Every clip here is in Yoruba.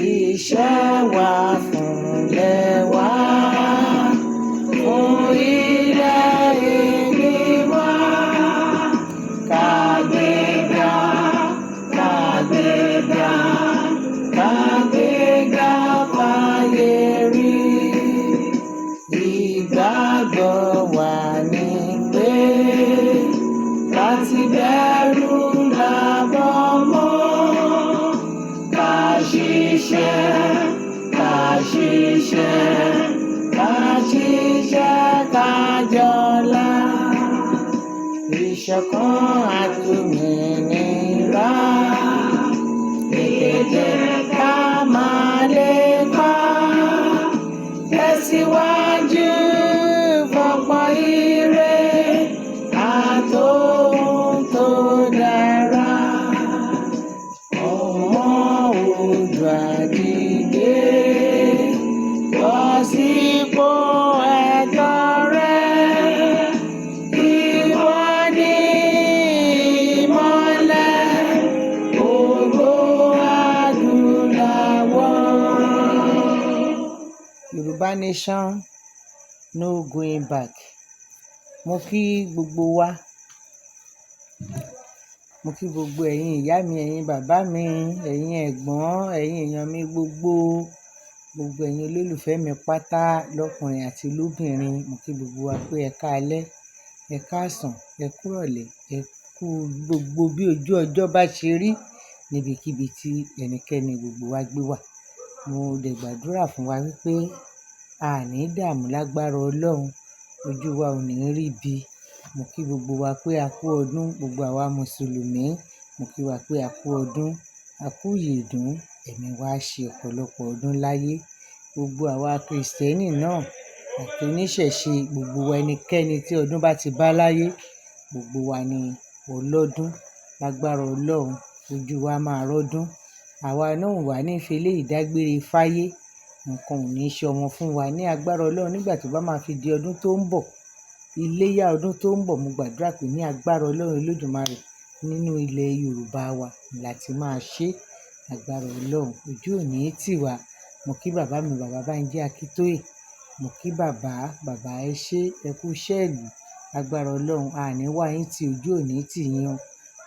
Iṣẹ́ wa fúnlẹ̀ wa, fún ilẹ̀ ìní wa. Kàgbéga, kàgbéga, kàgbéga fáyé rí. Ìgbàgbọ́ wa ni pé láti bẹ̀rù làbọ̀ mọ́. Ká ṣiṣẹ́, ká ṣiṣẹ́, ká ṣiṣẹ́ ká jọlá. Ìṣọ̀kan àtòmìnira ní kété ká máa lépa. Tẹ̀síwájú fọ́pọ̀ ire àtohun tó dára. Ọmọ Oòduà dìde, bọ́ sípò ẹ̀tọ́ rẹ. Ìwọ ni ìmọ́lẹ̀ gbogbo adúláwọ̀. Yorùbá nation, no going back. Mo kí gbogbo wa, mo kí gbogbo ẹ̀yin ìyá mi, ẹ̀yin bàbá mi, ẹ̀yin ẹ̀gbọ́n, ẹ̀yin èèyàn mi gbogbo, gbogbo ẹ̀yin olólùfẹ́ mi pátá lọ́kùnrin àti lóbìnrin. Mo kí gbogbo wa pé ẹ káalẹ́, ẹ káàsán, ẹ kúrọ̀lẹ́, ẹ kú gbogbo bí ojú ọjọ́ bá ṣe rí níbikíbi tí ẹnikẹ́ni gbogbo wa gbé wà. Mo dẹ̀ gbàdúrà fún wa wípé a ní dààmú lágbára Ọlọ́run, ojú wa ò ní rí bí. Mo kí gbogbo wa pé a kú ọdún, gbogbo àwa Mùsùlùmí, mo kí wa pé a kú ọdún, a kú ìyèdún, ẹ̀mí wa á ṣe ọ̀pọ̀lọpọ̀ ọdún láyé. Gbogbo àwa Krìstẹ́nì náà àti oníṣẹ̀ṣe, gbogbo wa ẹnikẹ́ni tí ọdún bá ti bá láyé, gbogbo wa ni ọlọ́dún. Lágbára Ọlọ́run, ojú wa máa rọ́dún. Àwa náà ò wà ní fi eléyìí dágbére fáyé. Nǹkan ò ní ṣe ọmọ fún wa ní agbára Ọlọ́run nígbà tó bá máa fi di ọdún tó ń bọ̀. Iléyá ọdún tó ń bọ̀, mo gbàdúrà pé ní agbára Ọlọ́run Olódùmarè nínú ilẹ̀ Yorùbá wa la ti máa ṣe. Agbára Ọlọ́run, ojú ò ní tì wá. Mo kí bàbá mi, bàbá Bánjí Akíntóyè. Mo kí bàbá, bàbá ẹ ṣé, ẹ kú iṣẹ́ ìlú. Agbára Ọlọ́run, a ní wá yín tí ojú ò ní tì yín o.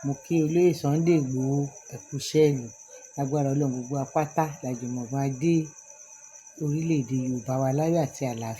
Mo kí olóyè Sunday Igboho, ẹ kú iṣẹ́ ìlú. Agbára Ọlọ́run, gbogbo wa pátá la jùmọ̀ máa dé orílẹ̀ èdè Yorùbá wa láyọ̀ àti àlàáfíà.